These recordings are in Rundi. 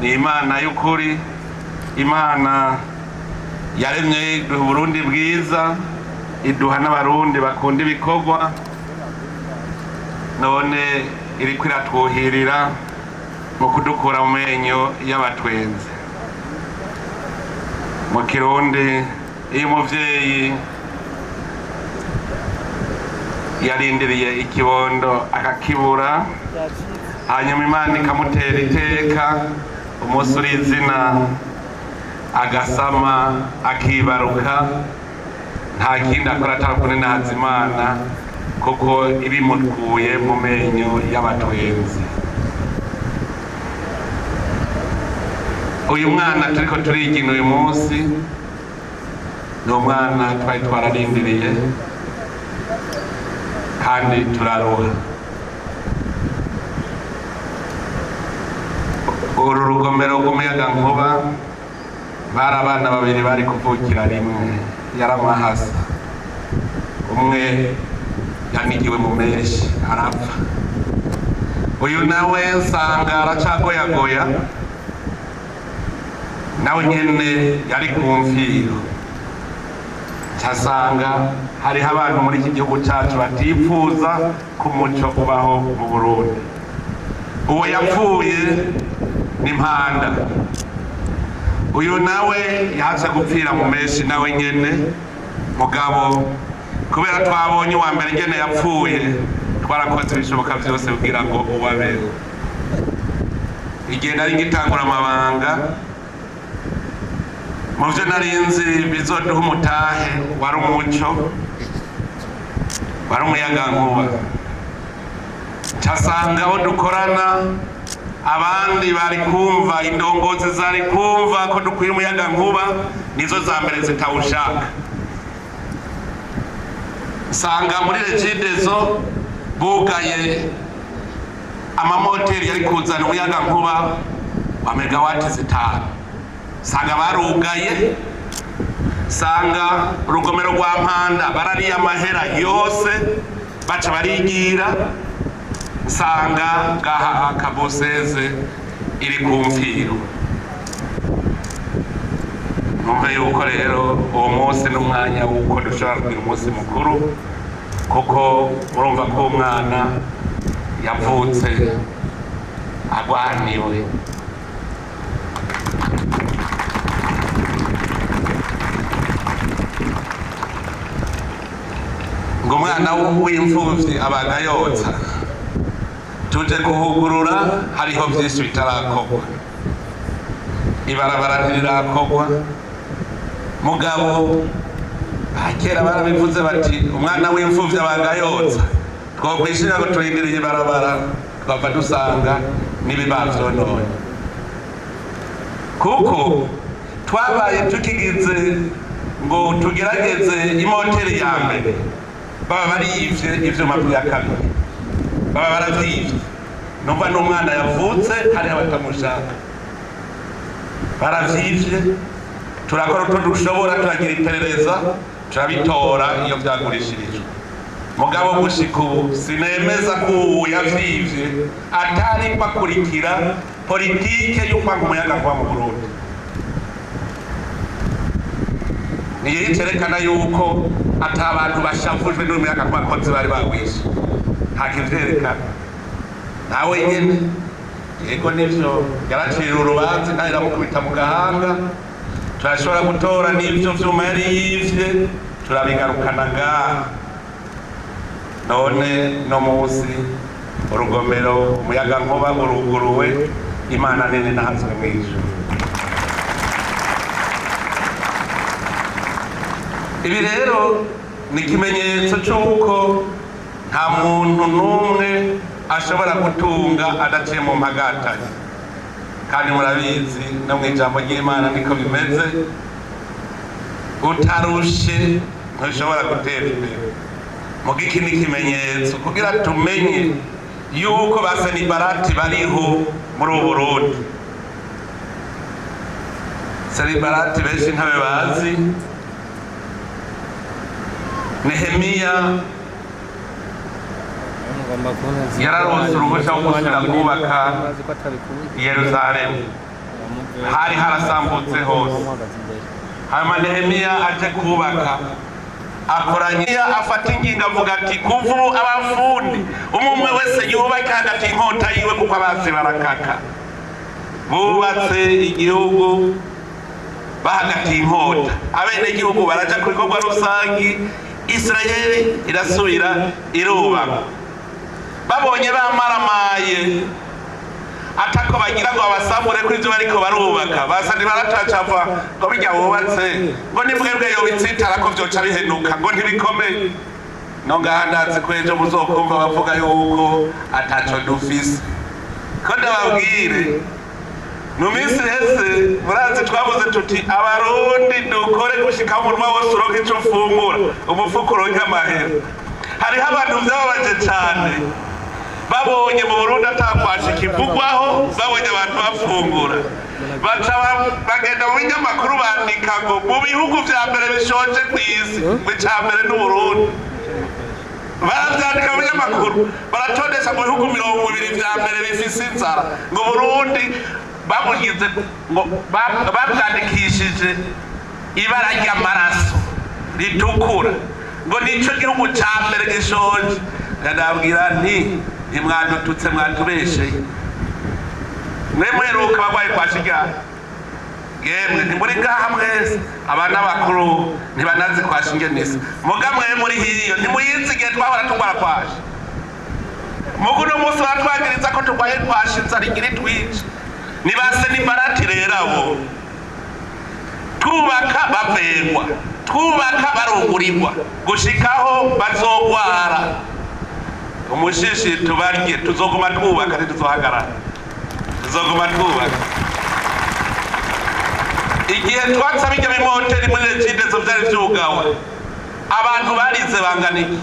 Ni Imana y'ukuri, Imana yaremye iduha Uburundi bwiza, iduha n'Abarundi bakunda ibikorwa. None iriko iratwuhirira mu kudukura mu menyo y'abatwenzi. Mu Kirundi, iyo umuvyeyi yarindiriye ikibondo akakibura, hanyuma Imana ikamutera iteka, umunsi uri izina agasama akibaruka, nta kindi akora atari nahaza Imana, kuko ibimukuye mu menyo y'abatwenzi. Uyu mwana turiko turigina uyu munsi ni umwana twari twararindiriye kandi turaruha. Uru rugomero rw'umuyagankuba, bari abana babiri bari kuvukira rimwe, yaramahasa. Umwe yanigiwe mu menshi arapfa, uyu nawe nsanga aracagoyagoya, nawe nyene yari ku mfiro. Nsanga hariho abantu muri iki gihugu cacu batifuza ko umuco ubaho mu Burundi. Uwo yapfuye ni Mpanda, uyu nawe yaza gupfira mu menshi nawe nyene. Mugabo kubera twabonye uwa mbere ingene yapfuye, twarakoze ibishoboka vyose kugira ngo uwabeho. Igihe nari ngitangura amabanga, mu vyo nari nzi bizoduha umutahe wari umuco, wari umuyagankuba. Ncasanga aho dukorana abandi bari kumva, indongozi zari kumva ko dukwiye umuyagankuba, nizo za mbere zitawushaka. Nsanga muri Regideso bugaye amamoteri yari kuzana umuyagankuba wa megawati 5, sanga barugaye. Sanga urugomero rwa Mpanda barariye amahera yose, baca barigira. Nsanga ngaha Kabuseze iri ku mfiro. Numve yuko rero uwo munsi n'umwanya w'uko dushobora kugira umunsi mukuru, kuko murumva ko umwana yavutse agwaniwe. Ngo umwana w'imfuvyi abaga yotsa. Tuje kuhugurura, hariho vyinshi bitarakorwa, ibarabara ntirirakorwa. Mugabo kera barabivuze bati umwana w'imfuvyi abaga yotsa. Twokwishira ngo turindiriye ibarabara, twava dusanga n'ibibavyononye, kuko twabaye tukigize ngo tugerageze imoteri ya mbere, baba barivye ivyuma vya kabiri, baba baravyivye. Numva n'umwana yavutse hariho abatamushaka, baravyivye. Turakora utwo dushobora, turagira iperereza, turabitora iyo vyagurishirijwe. Mugabo gushika ubu sinemeza ko ubu yavyivye atari bakurikira politike y'ukwanga umuyagankuba mu Burundi. Niyo cerekana yuko ata bantu bashavujwe n'umuyagankuba abakozi bari bawishe, nta kivyerekana. Nawe nyene yego nivyo yaracira urubanza, intare iramukubita mu gahanga. Turashobora gutora n'ivyo vyuma yari yivye, turabigarukana ngaha. None no munsi urugomero umuyagankuba uruguruwe, Imana nini nahazwe mw'ijuru. Ibi rero ni ikimenyetso c'uko nta muntu n'umwe ashobora gutunga adaciye mu mpagatanye, kandi murabizi no mu ijambo ry'Imana niko bimeze: utarushe ntushobora gutera imbere. Muga iki ni ikimenyetso kugira tumenye yuko ba Senibarati bariho muri ubu Burundi. Senibarati benshi ntabe bazi. Nehemiya yararonse uruhusha rwo gusubira kubaka Yerusalemu. Hari harasambutse hose. Hanyuma Nehemiya aje kubaka, akoranye, afata ingingo, avuga ati: "Kuva ubu abafundi, umwe umwe wese yubake hagati inkota yiwe, kuko abasi barakaka." Bubatse igihugu bahagatiye inkota, abenegihugu baraja ku bikorwa rusangi, Isirayeli irasubira irubaka. Babonye bamaramaye, atako bagira ngo babasambure kuri ibyo bariko barubaka, basa ntibaratacava ngo bijya wubatse, ngo nibwebwe yobitsitara ko vyoca bihenuka, ngo ntibikomeye. No ngaha ndazi ko ejo muzokumva bavuga yuko ataco dufise. Ko ndababwire, mu minsi iheze murazi twavuze tuti: "Abarundi dukore gushika umunwa wose uronke ico ufungura, umufuko uronke amahera." Hariho abantu vyababaje cane babonye mu Burundi atakwasha ikivugwaho, babonye abantu bafungura, baca bagenda mu binyamakuru bandika ngo mu bihugu vya mbere bishonje kw'isi, ngo ica mbere n'Uburundi. Baravyandika mu binyamakuru, baratondesha mu bihugu 20 vya mbere bifise inzara, ngo Burundi babugize ngo babwandikishije ibara ry'amaraso ritukura, ngo nico gihugu ca mbere gishonje. Ndabwira nti: "Ntimwadututse, mwatubesheye." Mwe muheruka abagwayi kwa shiryari? Yemwe, ntimuri ngaha mwese, abana bakuru ntibanazi kwasha ingenese. Muga mwe muri hiyo ntimuyizi igihe twahora tugwara kwashi. Mugu uno munsi baratwagiriza ko turwaye kwashi, inzara igira itwice. Nibase nibarati rero, abo twubaka bavegwa, twubaka barungurirwa, gushikaho bazogwara umushishi tubarye. Tuzoguma twubaka, ntituzohagarara, tuzoguma twubaka. Igihe twatsa bijya bimoteri muri Regideso vyari vyugawe, abantu barize bangana iki?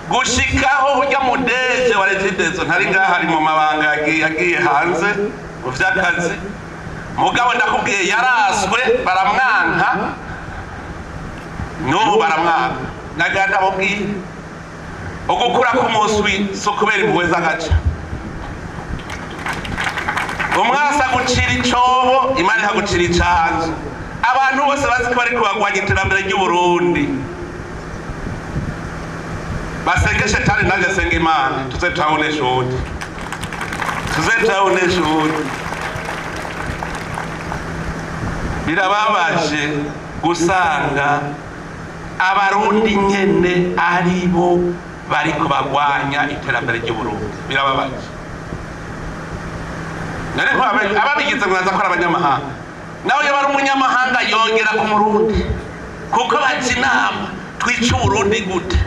Gushikaho urya mudeje wa Regideso ntari ngaha, ari mu mabanga, yagiye hanze mu vy'akazi. Mugabo ndakubwiye, yaraswe, baramwanka, n'ubu baramwanka. Nagira ndamubwiye, ugukura k'umuswi si ukubera impuhwe z'agaca. Umwasi agucira icobo, Imana ikagucira icanzu. Abantu bose bazi ko bariko bagwanya iterambere ry'Uburundi basenge Shetani, nanjye senga Imana. Tuze turabonesha uwundi, tuze turabonesha uwundi. Birababaje gusanga Abarundi nyene ari bo bariko bagwanya iterambere ry'Uburundi, birababaje. None ko ababigize mwaza ko ari abanyamahanga? Nawe iyo bari umunyamahanga yongera ku Murundi, kuko baca inama: twica Uburundi gute?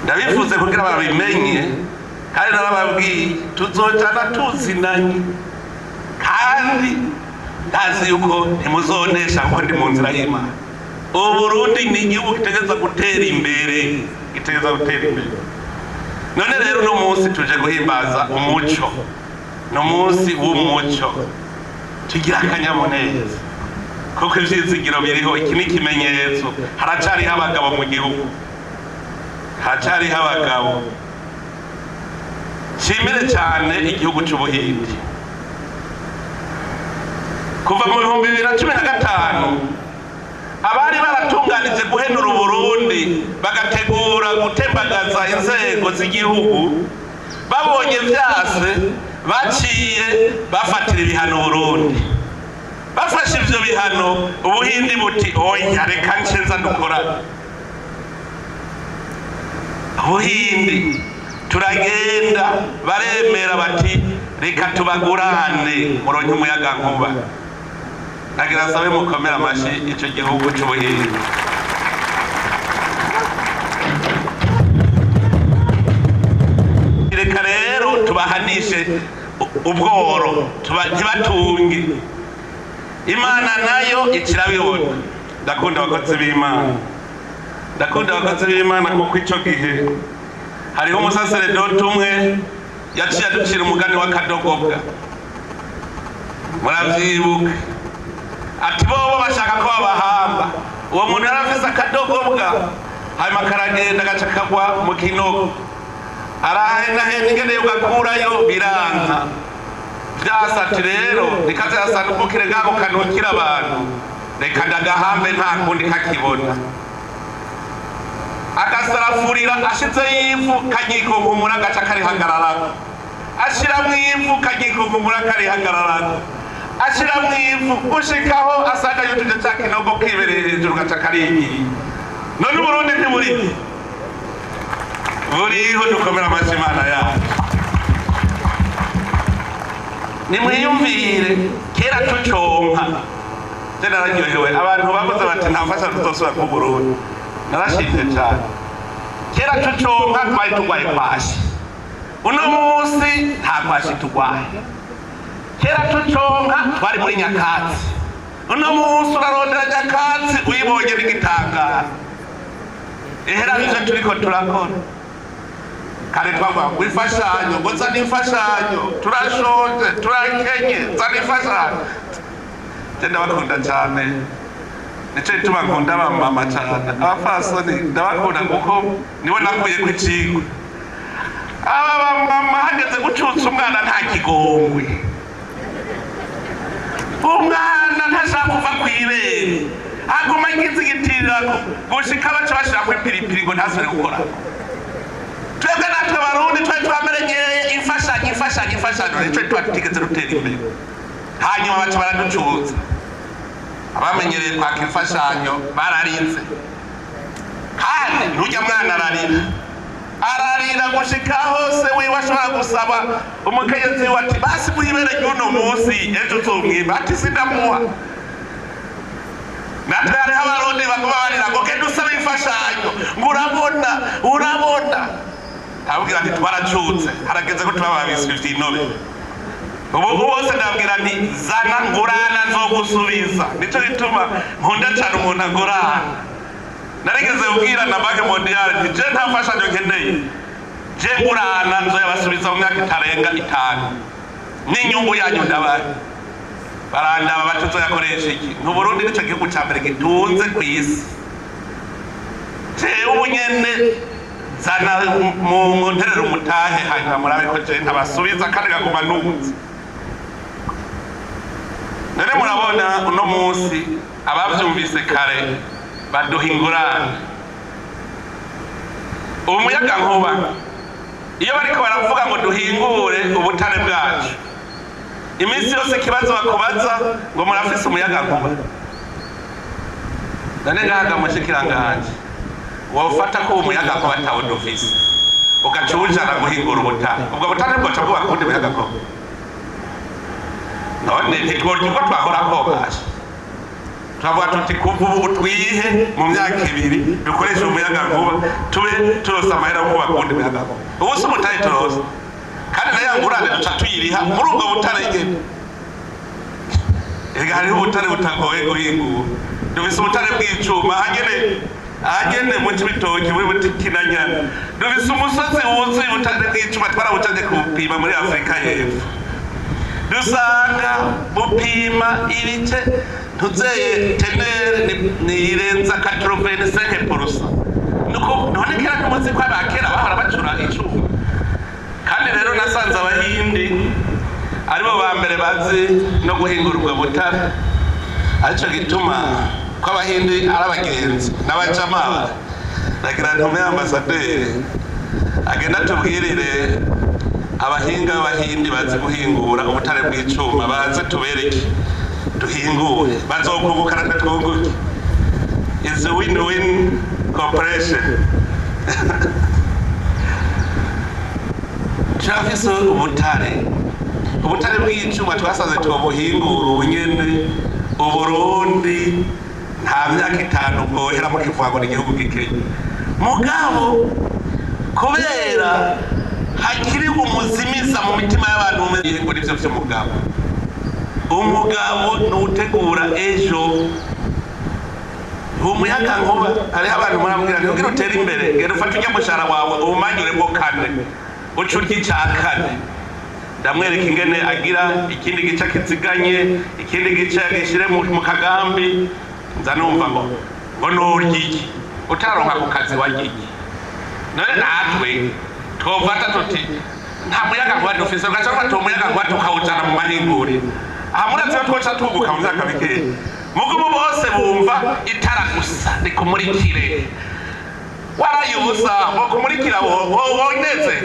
Ndabivuze kugira babimenye, kandi narababwiye, tuzojana tuzinanye, kandi ndazi yuko ntimuzonesha, kuko ndi mu nzira y'Imana. Uburundi ni igihugu gitegereza gutera imbere, gitegereza gutera imbere. None rero uno munsi tuje guhimbaza umuco, ni umunsi w'umuco. Tugira akanyamuneza kuko ivyizigiro biriho. Iki ni ikimenyetso, haracariho abagabo mu gihugu, haracariho abagabo. Nshimire cyane igihugu c'Ubuhindi. Kuva mu 2015, abari baratunganije guhenura Uburundi, bagategura gutembagaza inzego z'igihugu, babonye vyase, baciye bafatira ibihano Burundi. Bafashe ivyo bihano, Ubuhindi buti: "Oya, reka ncenza dukora." Ubuhindi turagenda, baremera bati: "Reka tubagurane muronke umuyaga nkuba." Nagira nsabe mukomere amashi ico gihugu c'Ubuhindi. Reka rero tubahanishe ubworo, ntibatunge. Imana nayo ikirabibona. Ndakunda abakozi b'Imana, ndakunda abakozi b'Imana, kuko ico gihe hariho umusaseredoti umwe yaciye aducira umugani w'akadogobwa, muravyibuka, ati bobo bashaka ko babahamba. Uwo muntu yari afise akadogobwa, hanyuma karagenda gaca kagwa mu kinogo, arahenahena ingene yogakurayo, biranka. Vyasati rero nikazasanukukire ngako kanukira abantu, reka ndagahambe, nta kundi kakibona. Agasarafurira ashizeyo ivu, kanyikunkumura, gaca karihagararako. Ashiramwo ivu, kanyikunkumura, karihagararako. Ashiramwo ivu gushikaho asanga yujuje ca kinogo, kibereye hejuru, gaca karigiye. None Uburundi ntiburiho? Buriho. Dukomera amashyi Imana yacu. Nimwiyumvire kera tuconka. Je nararyohewe, abantu bavuze bati nta mfashanyo tuzosubira ku Burundi. Narashimye cyane. Kera tuconka twari turwaye kwashi, uno munsi nta kwashi turwaye. Kera tuconka twari muri nyakatsi, uno munsi urarondera nyakatsi uyibonye n'igitangara. Ehera ivyo turiko turakora. Kare twavuga ngo imfashanyo, ngo zana imfashanyo, turashonje, turakenye, zana imfashanyo. Je ndabakunda cyane, nico gituma nkunda abamama cyane, abapfasoni ndabakunda kuko niwe nakuye ku icigwa. Aba bamama hageze gucutsa umwana nta kigongwe, umwana ntashaka kuva kw'ibere, aguma agizigitirako gushika baca bashirako ipiripiri ngo ntasubire gukorako. Twebwe natwe Barundi twari twamenyereye imfashanyo, imfashanyo, imfashanyo, nico tuba tutigeze dutera imbere. Hanyuma baca baraducuza. Abamenyereye kwaka imfashanyo bararinze, kandi ntujya mwana ararira, ararira gushika hose wiwe ashobora gusaba umukenyezi wiwe ati: "Basi muhibere ry'uno munsi, ejo uzomwima." Ati: "Sindamuha." Natwe hariho Abarundi baguma barira ngo genda usabe imfashanyo, ngo urabona, urabona. Ndababwira nti twaracutse, harageze ko tuba babiswi vy'inobe. Ubu bose ndababwira nti zana, ngurana, nzogusubiza. Nico gituma nkunda cane umuntu agurana. Narigeze kubwira na Banque mondiale nti je nta mfashanyo nkeneye, je ngurana, nzoyabasubiza mu myaka itarenga 5 n'inyungu yanyu. Ndabaye barandaba bati: "Uzoyakoresha iki?" Nti Burundi nico gihugu ca mbere gitunze kw'isi. Jewe ubu nyene zana mu nterero umutahe, hanyuma murabe ko je ntabasubiza kandi gaguma nunze. None murabona uno munsi abavyumvise kare baduha ingurane. Ubu muyaga nkuba, iyo bariko baravuga ngo duhingure ubutare bwacu, iminsi yose ikibazo bakubaza ngo: "Murafise umuyaga nkuba?" None ngahaga mushikiranganje, wofata ko uwo muyaga nkuba atawo dufise, ugaca uwujana guhingura ubutare, ubwo butare bwoca bwubaka ubundi muyaga nkuba? None ntitworya uko twahora kobasha? Turavuga tuti kuva ubu twihe mu myaka 2 dukoreshe umuyaga nkuba, tube turose amahera yo kubaka uwundi muyaga nkuba. Ubu si umutare turose, kandi na ya ngurane duca tuyiriha muri ubwo butare nyene. Erega hariho ubutare butagoye guhingura. Dufise ubutare bw'icuma hanyene, ahanyene mu Cibitoki, muri Butikinanyana. Dufise umusozi wuzuye ubutare bw'icuma, twarabucanye kubupima muri Afurika y'Epfo, dusanga bupima ibice ntuzeye teneur nirenza 85%. Nuko none kera ntimuzi ko abakera bahora bacura icuma? Kandi rero nasanze Abahindi aribo ba mbere bazi no guhingura ubwo butare. Arico gituma ko Abahindi ari abagenzi n'abajama. Nagira ntume ambasaderi agenda tubwirire abahinga b'Abahindi bazi guhingura ubutare bw'icuma, baze tubereke duhingure. Bazokunguka, natwe twunguke. Is a win-win cooperation. Turafise ubutare, ubutare bw'icuma twasanze twobuhingura ubunyene. Uburundi nta myaka 5 bwohera mukivuga ngo ni igihugu gikenye. Mugabo kubera hakiri umuzimiza mu mitima y'abantu ngo nivyo vy'umugabo, umugabo ni utegura ejo. Umuyaga nkuba, hariho abantu murambwira nti kugira utere imbere, genda ufate urya mushahara wawe uwumanyuremo kane, uca urya ica kane. Ndamwereka ingene agira ikindi gice akiziganye, ikindi gice agishyire mu kagambi. Nza numva ngo nurya iki utaronka ku kazi, warya iki? None natwe twofata tuti Nta muyaga nkuba dufise, ugaca ufata uwo muyaga nkuba tukawujana mu mahinguriro. Aha murazi ko twoca tunguka mu myaka mikeya. Mugumu bose bumva itara gusa rikumurikire, waraye ubusa bokumurikira woneze.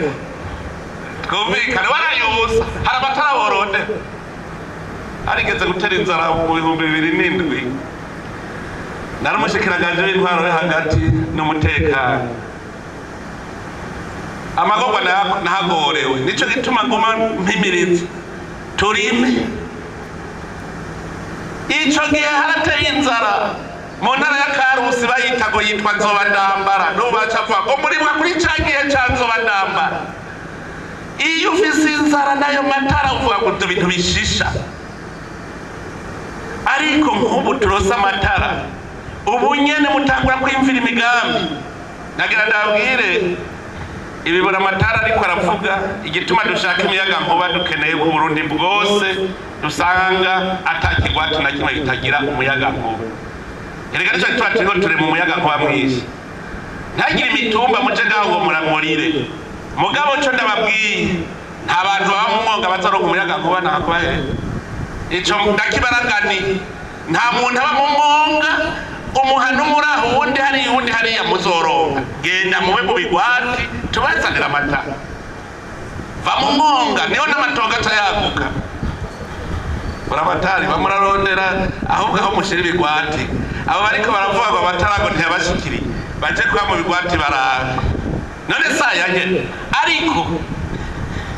Twumvikane, waraye ubusa. Hari amatara woronde harigeze gutera inzara mu 2007, nari umushikiranganje w'intwaro yo hagati n'umutekano. Amagorwa nahagorewe, nico gituma nguma mpimiriza turime. Ico gihe harateye inzara mu ntara ya Karusi, bayita ngo yitwa Nzoba Ndambara. N'ubu baca ngo murimwa kuri ca gihe ca Nzoba Ndambara. Iyo ufise inzara n'ayo matara, uvuga ngo ivyo bintu bishisha. Ariko nk'ubu turose amatara, ubu nyene mutangura kwiyumvira imigambi. Nagira ndabwire ibibura amatara, ariko aravuga igituma dushaka imiyaga nkuba. Dukeneye ko Burundi bwose dusanga ata kigwati na kimwe kitagira umuyaga nkuba. Erega nico gituma turiko turi mu muyaga nkuba mwinshi. Ntagire imitumba muje ngaho ngo muramurire. Mugabo co ndababwiye, nta bantu baba mu mwonga bazaronka umuyaga nkuba. Ntakubahe ico ndakibaragani. Nta muntu aba mu mwonga, umuhana umuraho, uwundi hariya, uwundi hariya muzoronka. Genda mube mu bigwati, tubazanira amatara. Va mu mwonga, niho n'amatongo aca yaguka. Buramatari bamurarondera ahubwo aho mushira ibigwati. Abo bariko baravuga ngo amatara ngo ntiyabashikiriye, baje kuba mu bigwati barabe. None saya nyene, ariko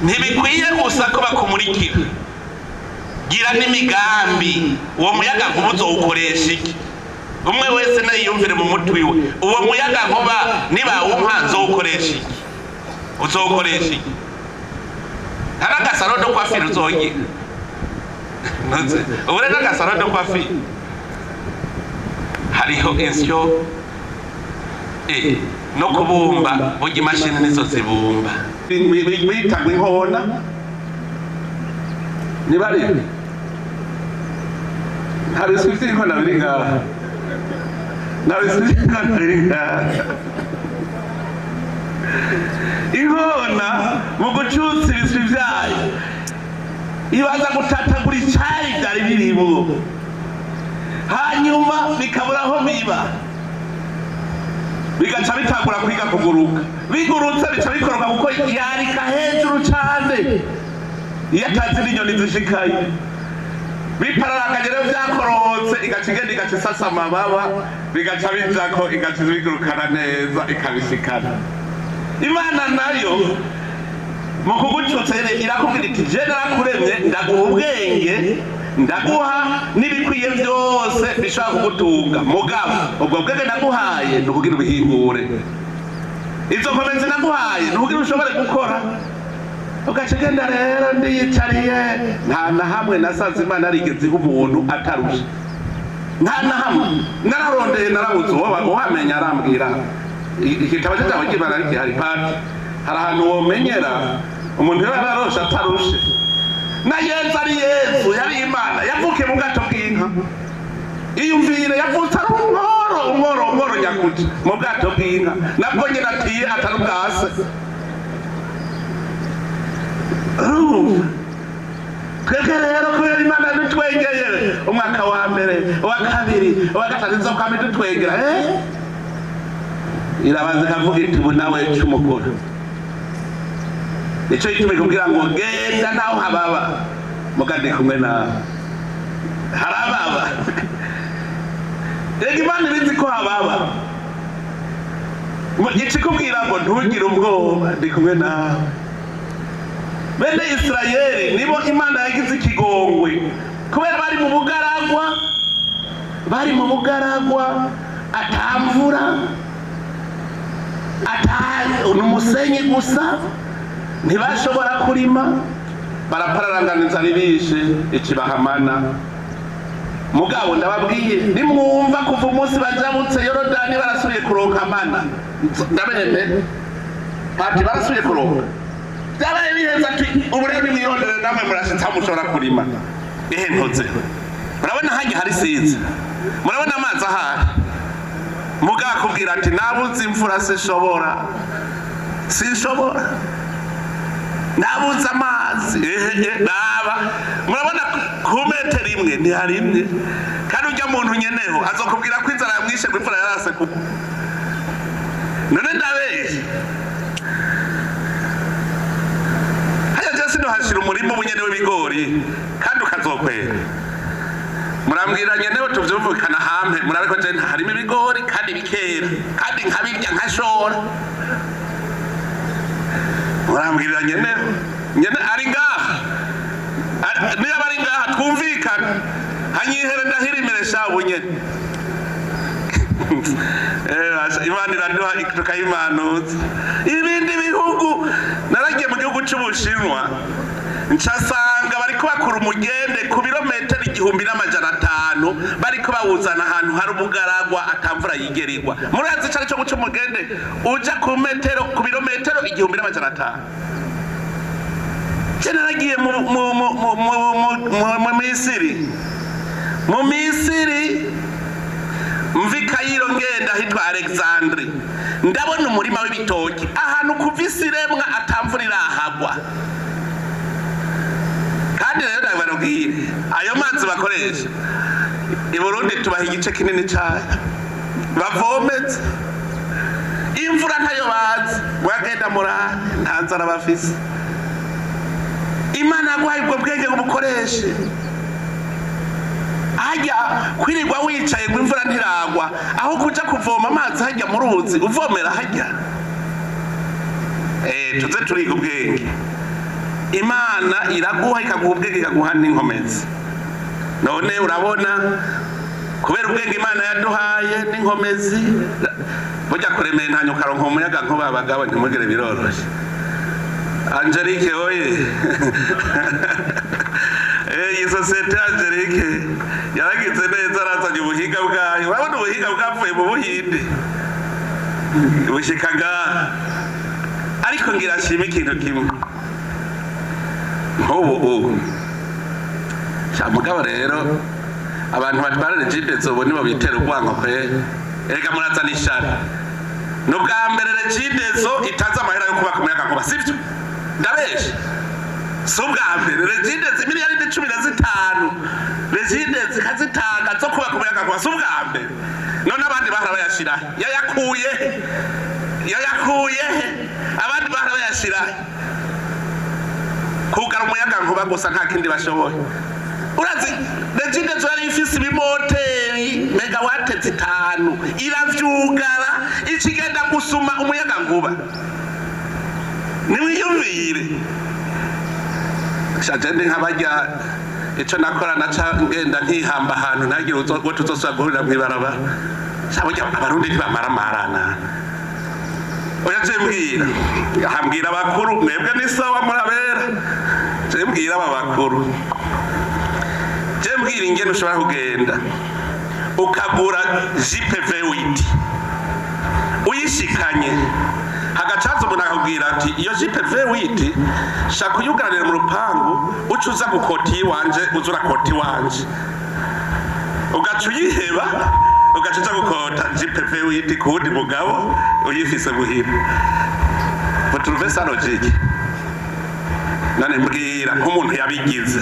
ntibikwiye gusa ko bakumurikira, gira n'imigambi. Uwo muyaga nkuba uzowukoresha iki? Umwe wese nayiyumvire mu mutwe iwe: uwo muyaga nkuba nibawumpa nzowukoresha iki? Uzowukoresha iki? Nta n'aga salon de coiffure uzogira. Ubu rero n'aga salon de coiffure hariho insyo no kubumba. Burya imashini nizo zibumba, bitagwa inkona. Niba ari nta biswi vy'inkona biri ngaha, nta biswi vy'inkona biri ngaha. Inkona mu gucutsa ibiswi vyayo ibaza gutatagura icari vyari birimwo, hanyuma bikabura aho biba, bigaca bitangura kwiga kuguruka. Bigurutse bica bikoroka, kuko yarika hejuru cane iyo atazi n'inyoni zishikaye. Bipararanganye rero vyakorotse, igaca igenda, igaca isasa amababa, bigaca bijako, igaca bigurukana neza, ikabishikana. Imana nayo mu kugucutsa rero irakubwira iti: "Je narakuremye, ndaguha ubwenge, ndaguha n'ibikwiye byose bishobora kugutunga. Mugabo ubwo bwenge naguhaye ni ukugira ubihingure, izo nkomezi naguhaye ni ukugira ushobore gukora." Ugaca ugenda rero ndiyicariye. Nta na hamwe nasanze Imana yarigeze iha umuntu atarusha, nta na hamwe. Nararondeye, narabuze. Uwo uhamenya arambwira. Igitabo cy'ijambo ry'Imana ariko hari pati, hari ahantu womenyera umuntu yaba yararoshe atarushe. Na Yezu ari Yezu, yari Imana, yavukiye mu bwato bw'inka. Iyumvire, yavutse ari umworo, umworo, umworo nyakuja mu bwato bw'inka, nabwo nyine atiye, atari ubwase. Urumva, twebwe rero kubera Imana dutwengeye umwaka wa mbere, uwa kabiri, uwa gatatu, inzokwame dutwengera, irabanza ikavuga iti: "Ubu nawe ca umukuru." Nico gituma ikubwira ngo genda naho hababa, muga ndi kumwe nawe. Harababa rega, Imana ibizi ko hababa. Gica ikubwira ngo ntugire ubwoba, ndi kumwe nawe. Bene Isirayeli nibo Imana yagize ikigongwe kubera bari mu bugaragwa, bari mu bugaragwa, atamvura, ata ni umusenyi gusa, ntibashobora kurima, barapararanganiza ribishe ikibahamana. Mugabo ndababwiye, nimwumva kuva umunsi bajabutse Yorodani barasubiye kuronka mana, ndabemere ati barasubiye kuronka. Byabaye biheza ati: "Ubu rero nimwirondere namwe, murashitse aho mushobora kurima." Ehe, ntoze murabona hajya hari size, murabona amazi ahari. Mugabo akubwira ati: "Nabuze imvura, sinshobora, sinshobora." Nabuze amazi. Ehehe, raba, murabona ku metero imwe ntiharimye, kandi ujya muntu nyeneho azokubwira ko inzara yamwishe, ngo imvura yarase kugwa. None ndabeshye? Hajya je sinohashira umurima ubunyene w'ibigori kandi ukazokwera. Murambwira nyenewe tuvyumvikana hampe, murabe ko je harimo ibigori kandi bikera kandi nkabirya nkashora. Murambwira nyenewe, nyene ari ngaha. Niba ari ngaha twumvikana, hanyihere ndahirimire sha ubunyene. Basha, Imana iraduha tukayimanuza. Ibindi bihugu, naragiye mu gihugu c'Ubushinwa, ncasanga bariko bakura umugende ku birometero 1500, bariko bawuzana ahantu hari ubugaragwa atamvura yigera igwa. Murazi ico arico guca umugende uja ku metero, ku birometero 1500? Je naragiye mu Misiri, mu Misiri mvi Kayiro ngenda hitwa Alexandri, ndabona umurima w'ibitoki ahantu kuva isi iremwa atamvura irahagwa. Kandi rero ndababwire, ayo mazi bakoresha i Burundi tubaha igice kinini cayo bavometse. Imvura ntayo bazi. Mwagenda murabe, nta nzara bafise. Imana yaguhaye ubwo bwenge ngo ubukoreshe. Hajya kwirirwa wicaye ngo imvura ntiragwa, aho kuja kuvoma amazi hajya mu ruzi uvomera hajya. Tuze turiga ubwenge. Imana iraguha, ikaguha ubwenge, ikaguha n'inkomezi. None urabona, kubera ubwenge Imana yaduhaye n'inkomezi, burya kuremera ntanya ukaronka umuyaga nkuba, abagabo ntimugire biroroshe. Angelique oye! Iyi sosiyete Angelique yaragize neza, arazanye ubuhinga bwayo. Urabona ubuhinga bwavuye mu Buhinde bushika ngaha. Ariko ngira nshime ikintu kimwe nk'ubu ubu sha. Mugabo rero abantu batwara Regideso ubu nibo bitera urwango kwe. Erega murazana ishari. Ni ubwa mbere Regideso itazi amahera yo kubaka umuyaga nkuba, sibyo? Ndabeshe? Si ubwa mbere Regideso miliyaridi 15 Regideso ikazitanga zo kubaka umuyaga nkuba, si ubwa mbere. None abandi bahora bayashira yayakuye he? Yayakuye he? Abandi bahora bayashira kugara umuyaga nkuba gusa, nta kindi bashoboye. Urazi Regideso yari ifise ibimoteri megawate 5, iravyugara, ikigenda gusuma umuyaga nkuba. Nimwiyumvire shaje, ndi nk'abarya ico nakora, naca ngenda nkihamba ahantu ntagire uwo tuzosubira guhurira mw'ibarabara. Sha, burya Abarundi ntibamaramarana. Oya, je mbwira, hambwira abakuru, mwebwe ni sawa murabera. Je mbwira aba bakuru, je mbwira ingene ushobora kugenda ukagura Jeep V8, uyishikanye hagacaza umuntu akakubwira ati: "Iyo Jeep V8 shaka uyugaranire mu rupangu, uca uza gukota iwanje, uza urakota iwanje." Ugaca uyiheba, ugaca uza gukota Jeep V8 ku wundi mugabo uyifise muhira. Vous trouvez ça logique? None mbwira nk'umuntu yabigize,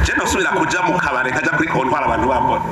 je nosubira kuja mu kabare, kaja kuri comptoir abantu bambona?